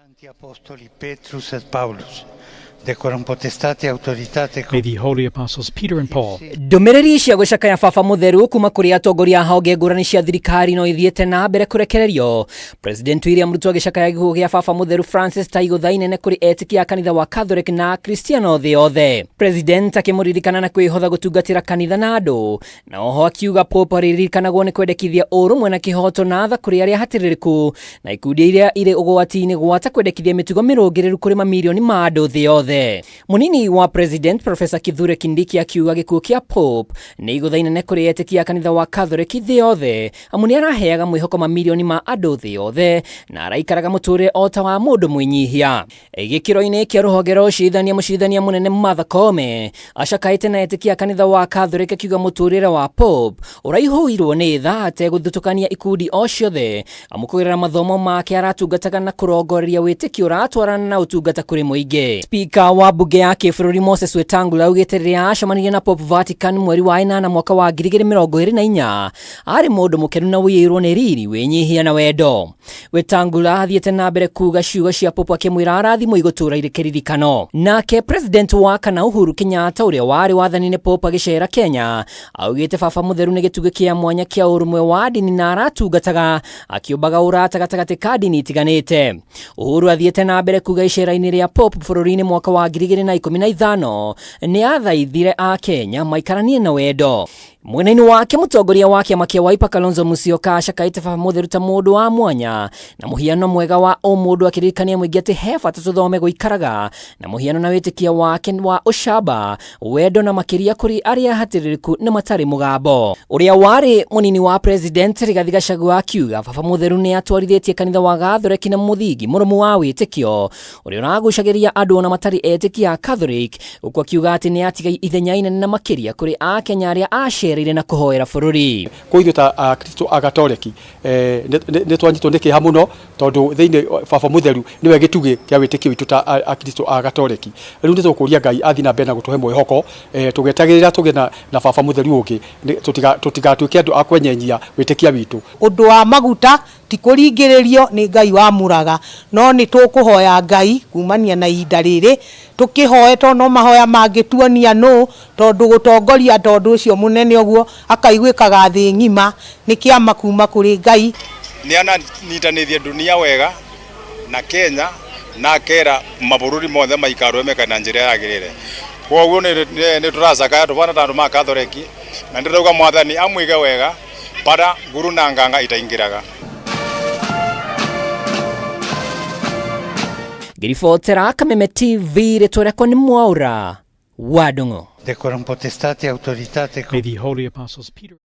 Sancti Apostoli Petrus et Paulus, decorum potestate autoritate May the holy apostles Peter and Paul Ndũmĩrĩri cia gũcakaya baba mũtheru kuma kũrĩ atongoria a honge ngũrani cia thirikari no ithiĩte na mbere kũrekererio. President William Ruto agĩcakaya gĩkuũ gĩa baba mũtheru Francis ta igũtha inene kũrĩ etĩkia a kanitha wa Catholic na Akristiano thĩ yothe. President akĩmũririkana na kwĩhotha gũtungatĩra kanitha na andũ, na oho akiuga Pope arĩririkanagwo nĩ kwendekithia ũrũmwe na kĩhoto na tha kũrĩ arĩa hatĩrĩrĩku na ikundi iria irĩ ũgwati-inĩ, gwata kwendekithia mĩtugo mĩrũngĩrĩru kũrĩ mamirioni ma andũ thĩ yothe. Mũnini wa President Professor Kithure Kindiki akiuga gĩkuũ kĩa Pope nĩ igũtha inene kũrĩ etĩkia a kanitha wa Catholic thĩ yothe, amu nĩ araheaga mwĩhoko mamirioni ma andũ thĩ yothe na araikaraga mũtũrĩre o ta wa mũndũ mwĩnyihia. Gĩkĩro-inĩ kĩa rũhonge rwa ũcirithania, mũcirithania mũnene Martha Koome acakaĩte na etĩkia a kanitha wa Catholic akiuga mũtũrĩre wa Pope ũraihũirwo nĩ tha ategũthutũkania ikundi o ciothe, amu kũgerera mathomo make aratungataga na kũrongoreria wĩtĩkio ũratwarana na ũtungata kũrĩ mũingĩ. Speaker wa mbunge ya kĩbũrũri Moses Wetangula augĩte rĩrĩa acemanirie na Pope Vatican mweri wa ĩnana mwaka wa 2024 arĩ mũndũ mũkenu na ũiyũirwo nĩ riri, wĩnyihia na wendo. Wetangula athiĩte na mbere kuga ciugo cia Pope akĩmwĩra arathimwo igũtũra irĩ kĩririkano. Nake President wa kana Uhuru Kenyatta ũrĩa warĩ wathani-inĩ Pope agĩcera Kenya augĩte baba mũtheru nĩ gĩtugĩ kĩa mwanya kĩa ũrũmwe wa ndini na aratungataga akĩũmbaga ũrata gatagatĩ ka ndini itiganĩte. Uhuru athiĩte na mbere kuga icera-inĩ rĩa Pope bũrũri-inĩ mwaka wa 2015 nĩ athaithire a Kenya maikaranie na wendo. Mwena-inĩ wake mũtongoria wa kĩama kĩa Wiper Kalonzo Musyoka acakaĩte baba mũtheru ta mũndũ wa mwanya na mũhiano mwega wa ũmũndũ, akĩririkania mũingĩ atĩ he bata tũthome gũikaraga na mũhiano na wĩtĩkia wake wa ũcamba, wendo na makĩria kũrĩ arĩa hatĩrĩrĩku na matarĩ mũgambo. Ũrĩa warĩ mũnini wa President Rigathi Gachagua akiuga baba mũtheru nĩ atwarithĩtie kanitha wa Gathoreki na mũthingi mũrũmu wa wĩtĩkio ũrĩa ũragucagĩrĩria andũ ona matarĩ etĩkia a Catholic, gũkũ akiuga atĩ nĩ atiga ithenya inene na makĩria kũrĩ Akenya arĩa acereire na kũhoera bũrũri. Kwa ithuĩ ta Akristo a Gatoreki nĩ twanyitwo nĩ kĩeha mũno tondũ thĩinĩ baba mũtheru nĩwe gĩtugĩ kĩa wĩtĩkio witũ ta Akristo a Gatoreki. Rĩu nĩ tũkũria Ngai athiĩ na mbere na gũtũhe mwĩhoko, tũgĩetagĩrĩra tũgĩe na baba mũtheru ũngĩ, tũtigatuĩke andũ a kwenyenyia wĩtĩkia witũ. Ũndũ wa maguta ti kũringĩrĩrio nĩ Ngai wamũraga, no nĩ tũkũhoya Ngai kumania na ihinda rĩrĩ, tũkĩhoe tondũ no mahoya mangĩtuonia nũ, tondũ gũtongoria tondũ ũcio mũnene ũguo akaiguĩkaga thĩ ng'ima nĩ kĩama kuma kũrĩ Ngai. Nĩ ananyitanĩtie dunia wega na Kenya na akera mabũrũri mothe maikarwe meka na njĩra yagĩrĩire. Koguo nĩ tũracakaya tũbana ta andũ ma Katholeki na ndĩrauga mwathani amwĩke wega bara nguru na nganga itaingĩraga. Ngĩribotera Kameme TV, rĩtwa rĩakwa nĩ Mwaũra wa Ndung'u. Decorum potestate autoritate May the holy apostles Peter